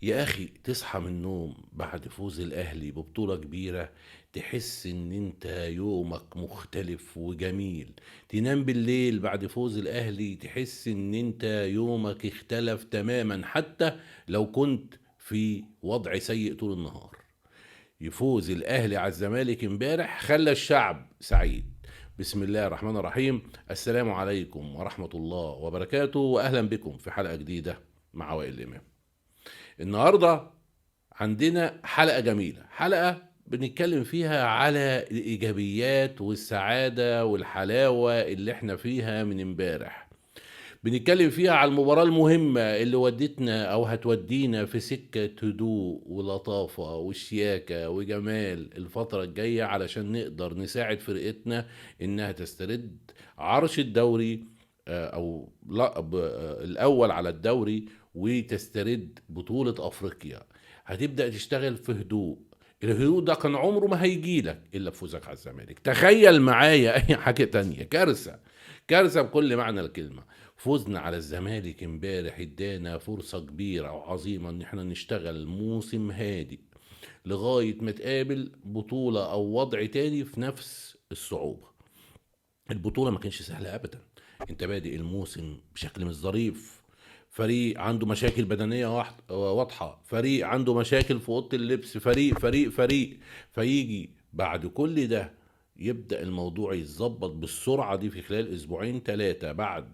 يا أخي تصحى من النوم بعد فوز الأهلي ببطولة كبيرة تحس إن أنت يومك مختلف وجميل. تنام بالليل بعد فوز الأهلي تحس إن أنت يومك اختلف تماما، حتى لو كنت في وضع سيء طول النهار. يفوز الأهلي على الزمالك امبارح خلى الشعب سعيد. بسم الله الرحمن الرحيم. السلام عليكم ورحمة الله وبركاته، وأهلا بكم في حلقة جديدة مع وائل الإمام. النهاردة عندنا حلقة جميلة، حلقة بنتكلم فيها على الإيجابيات والسعادة والحلاوة اللي احنا فيها من امبارح. بنتكلم فيها على المباراة المهمة اللي ودتنا أو هتودينا في سكة هدوء ولطافة وشياكة وجمال الفترة الجاية، علشان نقدر نساعد فرقتنا إنها تسترد عرش الدوري أو لقب الأول على الدوري وتسترد بطولة أفريقيا. هتبدأ تشتغل في هدوء. الهدوء ده كان عمره ما هيجيلك إلا بفوزك على الزمالك. تخيل معايا أي حاجة تانية، كارثة، كارثة بكل معنى الكلمة. فوزنا على الزمالك امبارح ادانا فرصة كبيرة وعظيمة ان احنا نشتغل موسم هادئ لغاية ما تقابل بطولة او وضع تاني في نفس الصعوبة. البطولة ما كانش سهلة ابدا، انت بادئ الموسم بشكل مش ظريف، فريق عنده مشاكل بدنية واضحة، فريق عنده مشاكل في أوضة اللبس، فريق فريق فريق. فيجي بعد كل ده يبدأ الموضوع يتظبط بالسرعة دي في خلال أسبوعين 3 بعد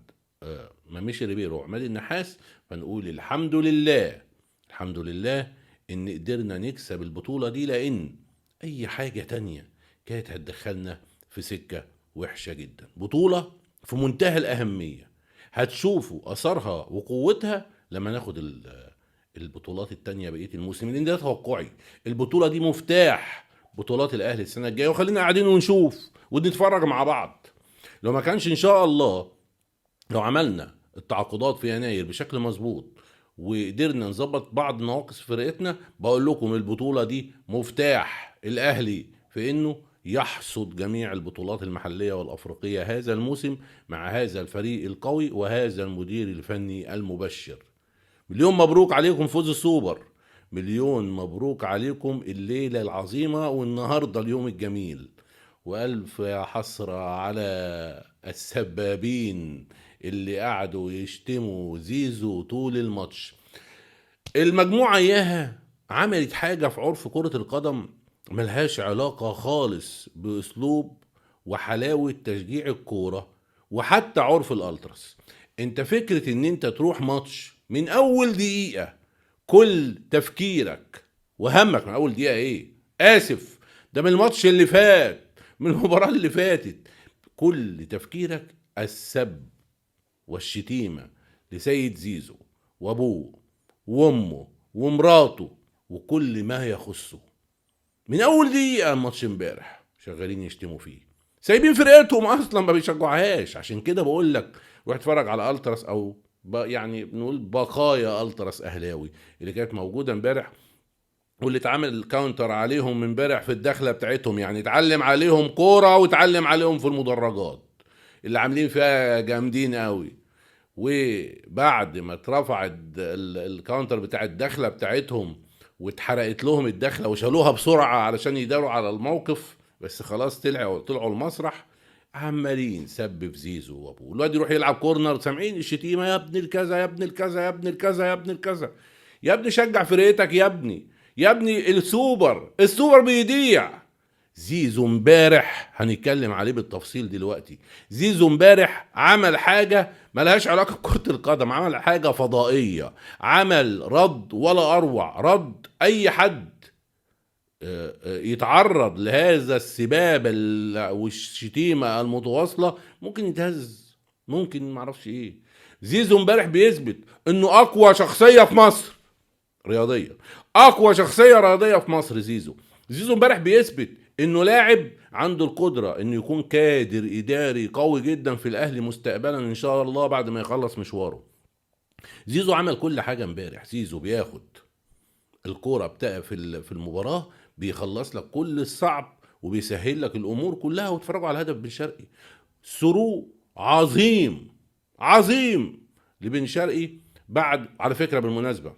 ما مشي ريبيرو وعماد النحاس. فنقول الحمد لله، الحمد لله إن قدرنا نكسب البطولة دي، لأن أي حاجة تانية كانت هتدخلنا في سكة وحشة جدا. بطولة في منتهى الأهمية، هتشوفوا أثرها وقوتها لما ناخد البطولات التانية بقية الموسم، لأن ده توقعي. البطولة دي مفتاح بطولات الأهلي السنة الجاية، وخلينا قاعدين ونشوف ونتفرج مع بعض. لو ما كانش إن شاء الله، لو عملنا التعاقدات في يناير بشكل مظبوط وقدرنا نظبط بعض نواقص فرقتنا، بقول لكم البطولة دي مفتاح الأهلي في إنه يحصد جميع البطولات المحلية والأفريقية هذا الموسم مع هذا الفريق القوي وهذا المدير الفني المبشر. مليون مبروك عليكم فوز السوبر، مليون مبروك عليكم الليلة العظيمة والنهاردة اليوم الجميل، وألف حسرة على السبابين اللي قعدوا يشتموا زيزو طول الماتش. المجموعة إياها عملت حاجة في عرف كرة القدم ملهاش علاقة خالص بأسلوب وحلاوة تشجيع الكورة وحتى عرف الألتراس. انت فكرة ان انت تروح ماتش من اول دقيقة كل تفكيرك وهمك من اول دقيقة ايه؟ اسف، ده من الماتش اللي فات، من المباراة اللي فاتت، كل تفكيرك السب والشتيمة لسيد زيزو وابوه وامه ومراته وكل ما يخصه. من اول دقيقة الماتش امبارح شغالين يشتموا فيه، سايبين فرقتهم اصلا ما بيشجعوهاش. عشان كده بقول لك روح اتفرج على التراس، او يعني بنقول بقايا التراس اهلاوي اللي كانت موجودة امبارح واللي اتعمل ال counter عليهم امبارح في الدخلة بتاعتهم. يعني اتعلم عليهم كورة واتعلم عليهم في المدرجات اللي عاملين فيها جامدين قوي. وبعد ما اترفع ال counter بتاع الدخلة بتاعتهم واتحرقت لهم الدخلة وشالوها بسرعة علشان يداروا على الموقف، بس خلاص طلعوا المسرح عمالين سب في زيزو وابوه. الواد يروح يلعب corner، سامعين الشتيمة، يا ابن الكذا يا ابن الكذا يا ابن الكذا يا ابن الكذا، يا ابني شجع فرقتك يا ابني، يا ابني السوبر، السوبر بيضيع. زيزو امبارح هنتكلم عليه بالتفصيل دلوقتي. زيزو امبارح عمل حاجة ملهاش علاقة بكرة القدم، عمل حاجة فضائية، عمل رد ولا أروع، رد أي حد يتعرض لهذا السباب والشتيمة المتواصلة ممكن يتهز، ممكن معرفش ايه. زيزو امبارح بيثبت انه اقوى شخصية في مصر رياضية، اقوى شخصية رياضية في مصر. زيزو امبارح بيثبت انه لاعب عنده القدرة انه يكون كادر اداري قوي جدا في الاهلي مستقبلا ان شاء الله بعد ما يخلص مشواره. زيزو عمل كل حاجة امبارح. زيزو بياخد الكورة بتاع في المباراة، بيخلص لك كل الصعب وبيسهل لك الامور كلها. واتفرجوا على هدف بن شرقي، through عظيم عظيم لبن شرقي. بعد على فكرة بالمناسبة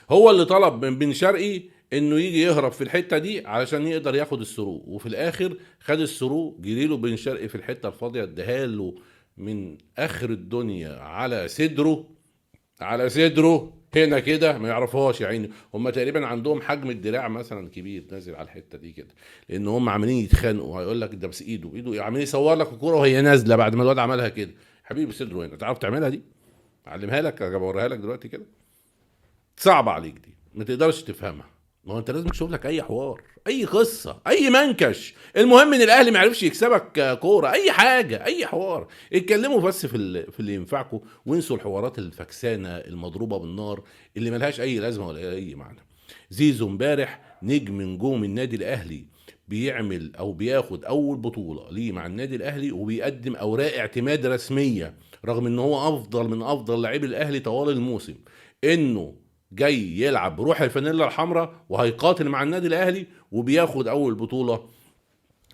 هو اللي طلب من بن شرقي انه يجي يهرب في الحتة دي علشان يقدر ياخد ال through، وفي الاخر خد ال through، جريله بن شرقي في الحتة الفاضيه، اداها له من اخر الدنيا على صدره، على صدره هنا كده، ما يعرفهاش يا عيني. هم تقريبا عندهم حجم الدراع مثلا كبير نازل على الحتة دي كده، لان هم عمالين يتخانقوا، هيقول لك ده بس ايده بايده، عمالين يصور لك الكورة وهي نازله بعد ما الواد عملها كده. حبيبي صدره هنا، تعرف تعملها دي؟ اعلمها لك، اوريها لك دلوقتي كده. صعبة عليك دي، ما تقدرش تفهمها. ما هو انت لازم تشوف لك اي حوار، اي قصة، اي منكش. المهم ان الاهلي ما عرفش يكسبك كورة، اي حاجة، اي حوار. اتكلموا بس في اللي ينفعكم، وانسوا الحوارات الفكسانه المضروبه بالنار اللي ملهاش اي لازمه ولا اي معنى. زيزو امبارح نجم نجوم النادي الاهلي، بيعمل او بياخد اول بطوله ليه مع النادي الاهلي، وبيقدم اوراق اعتماد رسمية رغم ان هو افضل من افضل لاعبي الاهلي طوال الموسم، انه جاي يلعب بروح الفانيلا الحمراء وهيقاتل مع النادي الاهلي، وبياخد اول بطوله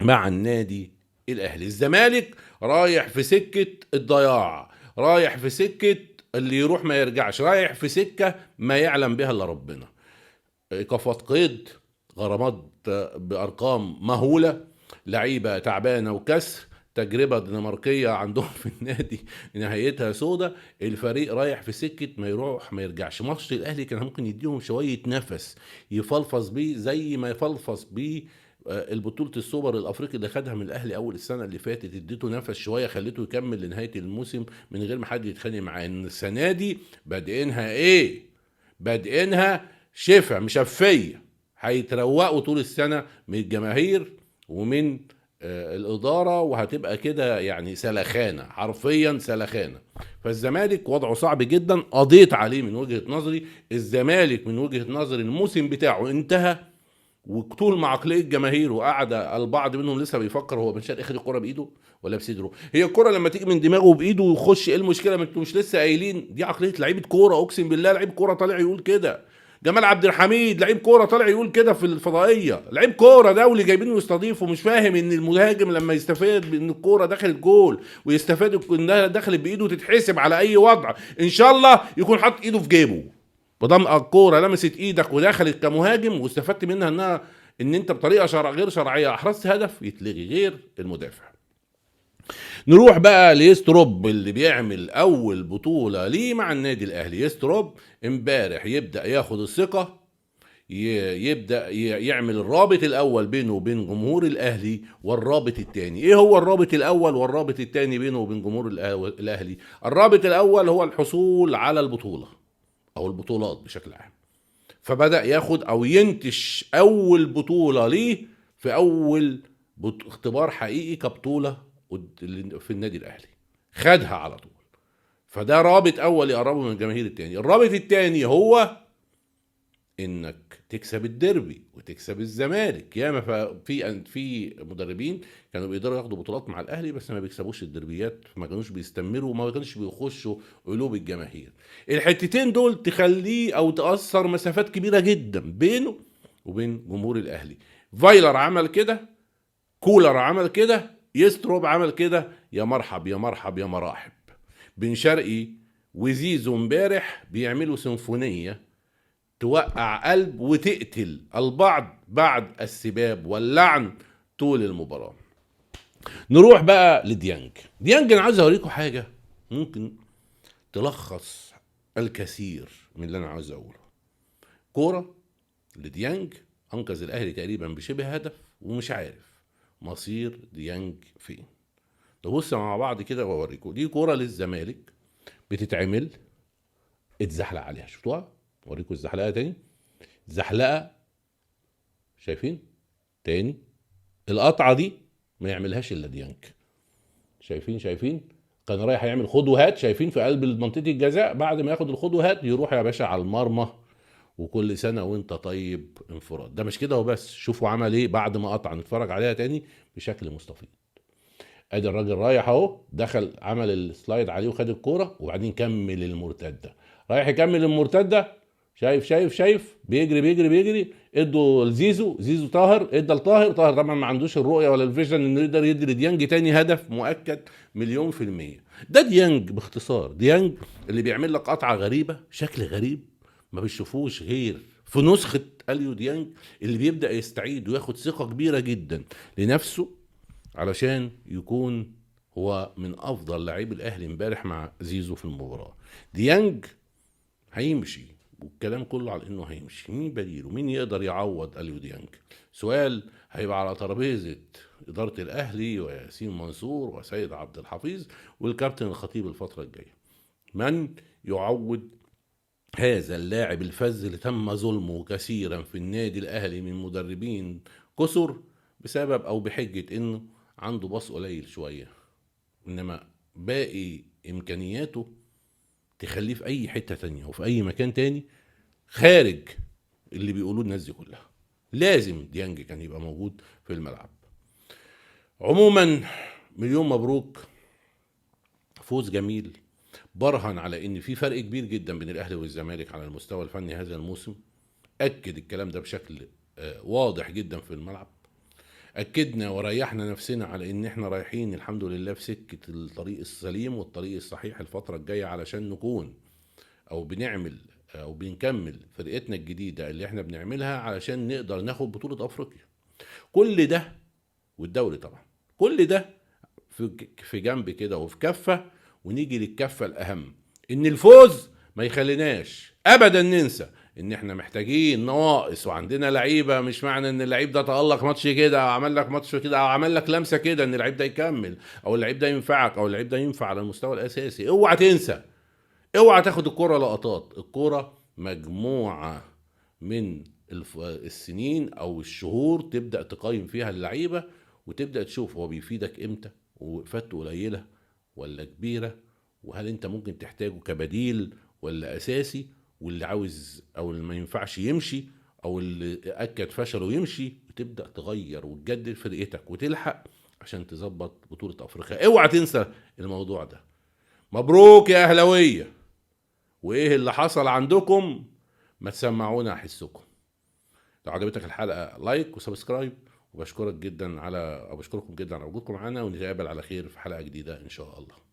مع النادي الاهلي. الزمالك رايح في سكة الضياع، رايح في سكة اللي يروح ما يرجعش، رايح في سكة ما يعلم بها الا ربنا. ايقافات قيد، غرامات بارقام مهولة، لعيبة تعبانة وكسر، تجربة دنماركية عندهم في النادي نهايتها سودة. الفريق رايح في سكة ما يروح ما يرجعش. ماتش الأهلي كان ممكن يديهم شوية نفس يفلفص بيه زي ما يفلفص بيه البطولة السوبر الأفريقي اللي خدها من الأهلي أول السنة اللي فاتت، اديته نفس شوية خليته يكمل لنهاية الموسم من غير ما حد يتخانق معاه. إن السنة دي بادئينها إيه؟ بادئينها شفا مشفية، هيتروقوا طول السنة من الجماهير ومن الإدارة، وهتبقى كده يعني سلخانة، حرفيا سلخانة. فالزمالك وضعه صعب جدا، قضيت عليه من وجهة نظري. الزمالك من وجهة نظري الموسم بتاعه انتهى، وطول مع عقلية الجماهير وقعد البعض منهم لسه بيفكر هو بن شرقي خد الكرة بإيده ولا بصدره. هي الكرة لما تيجي من دماغه وبإيده ويخش، ايه المشكلة؟ ما انتوا مش لسه قايلين دي عقلية لعيبة كورة؟ اقسم بالله لعيب كورة طالع يقول كده. جمال عبد الحميد لعيب كورة طالع يقول كده في الفضائية، لعيب كورة دولي جايبينه يستضيفه، مش فاهم ان المهاجم لما يستفاد ان الكورة دخلت جول ويستفاد انها دخلت بايده تتحسب على اي وضع، ان شاء الله يكون حاطط ايده في جيبه. مادام الكورة لمست ايدك ودخلت كمهاجم واستفدت منها انها ان انت بطريقة غير شرعية احرزت هدف، يتلغي غير المدافع. نروح بقى ليستروب اللي بيعمل اول بطولة ليه مع النادي الاهلي. يستروب امبارح يبدأ ياخد الثقة، يبدأ يعمل الرابط الاول بينه وبين جمهور الاهلي والرابط الثاني. ايه هو الرابط الاول والرابط الثاني بينه وبين جمهور الاهلي؟ الرابط الاول هو الحصول على البطولة او البطولات بشكل عام، فبدأ ياخد او ينتش اول بطولة ليه في اول اختبار حقيقي كبطولة في النادي الاهلي، خدها على طول. فده رابط اول يقربه من الجماهير. التاني، الرابط التاني هو انك تكسب الديربي وتكسب الزمالك. ياما في مدربين كانوا بيقدروا ياخدوا بطولات مع الاهلي بس ما بيكسبوش الديربيات، فما كانوش بيستمروا وما كانوش بيخشوا قلوب الجماهير. الحتتين دول تخليه او تاثر مسافات كبيرة جدا بينه وبين جمهور الاهلي. فايلر عمل كده، كولر عمل كده، يستروب عمل كده. يا مرحب يا مرحب يا مراحب. بن شرقي وزيزو امبارح بيعملوا سيمفونية توقع قلب وتقتل البعض بعد السباب واللعن طول المباراة. نروح بقى لديانج. ديانج انا عايز اوريكم حاجة ممكن تلخص الكثير من اللي انا عايز اقوله. كورة لديانج انقذ الاهلي تقريبا بشبه هدف، ومش عارف مصير ديانج فين. نبص مع بعض كده واوريكم. دي كورة للزمالك بتتعمل، اتزحلق عليها، شفتوها؟ اوريكم الزحلقه تاني، زحلقه، شايفين؟ تاني القطعة دي ما يعملهاش الا ديانج. شايفين؟ شايفين؟ كان رايح يعمل خد وهات، شايفين؟ في قلب منطقة الجزاء، بعد ما ياخد الخد وهات يروح يا باشا على المرمى، وكل سنة وانت طيب انفراد. ده مش كده وبس، شوفوا عمل ايه بعد ما قطع، نتفرج عليها تاني بشكل مستفيض. ادي الراجل رايح اهو، دخل عمل ال slide عليه وخد الكورة، وبعدين كمل المرتدة، رايح يكمل المرتدة، شايف شايف شايف، بيجري بيجري بيجري، ادوا لزيزو، زيزو طاهر، ادى لطاهر، طاهر طبعا ما عندوش الرؤية ولا ال vision انه يقدر يدي لديانج تاني هدف مؤكد 1,000,000%. ده ديانج باختصار، ديانج اللي بيعمل لك قطعه غريبة، شكل غريب، ما بيشوفوش غير في نسخه اليو ديانج اللي بيبدا يستعيد وياخد ثقة كبيرة جدا لنفسه علشان يكون هو من افضل لاعبي الاهلي امبارح مع زيزو في المباراة. ديانج هيمشي والكلام كله على انه هيمشي، مين بديله؟ مين يقدر يعوض اليو ديانج؟ سؤال هيبقى على ترابيزة ادارة الاهلي وياسين منصور وسيد عبد الحفيظ والكابتن الخطيب الفترة الجاية. من يعوض هذا اللاعب الفذ اللي تم ظلمه كثيرا في النادي الاهلي من مدربين كثر بسبب او بحجة انه عنده باص قليل شوية، انما باقي امكانياته تخليه في اي حتة تانية وفي اي مكان تاني خارج اللي بيقولوه الناس دي كلها. لازم ديانج كان يبقى موجود في الملعب. عموما مليون مبروك، فوز جميل برهن على ان في فرق كبير جدا بين الاهلي والزمالك على المستوى الفني هذا الموسم. اكد الكلام ده بشكل واضح جدا في الملعب. اكدنا وريحنا نفسنا على ان احنا رايحين الحمد لله في سكة الطريق السليم والطريق الصحيح الفترة الجاية، علشان نكون او بنعمل او بنكمل فرقتنا الجديدة اللي احنا بنعملها علشان نقدر ناخد بطولة افريقيا. كل ده والدوري طبعا، كل ده في جنب كده وفي كفة، ونيجي للكفة الاهم، ان الفوز ما يخليناش ابدا ننسى ان احنا محتاجين نواقص وعندنا لعيبة. مش معنى ان اللعيب ده تالق ماتش كده او عمل لك ماتش كده او عمل لك لمسه كده ان اللعيب ده يكمل او اللعيب ده ينفعك او اللعيب ده ينفع على المستوى الاساسي. اوعى تنسى، اوعى تاخد الكره لقطات. الكره مجموعة من السنين او الشهور تبدا تقيم فيها اللعيبة وتبدا تشوف هو بيفيدك امتى، وفاته قليله ولا كبيرة، وهل انت ممكن تحتاجه كبديل ولا اساسي، واللي عاوز او اللي ما ينفعش يمشي او اللي اكد فشله يمشي، وتبدا تغير وتجدد فرقتك وتلحق عشان تظبط بطوله افريقيا. اوعى تنسى الموضوع ده. مبروك يا اهلاويه، وايه اللي حصل عندكم ما تسمعونا احسكم. لو عجبتك الحلقة like و subscribe، وبشكرك جدا على او بشكركم جدا على وجودكم معانا، ونتقابل على خير في حلقة جديدة ان شاء الله.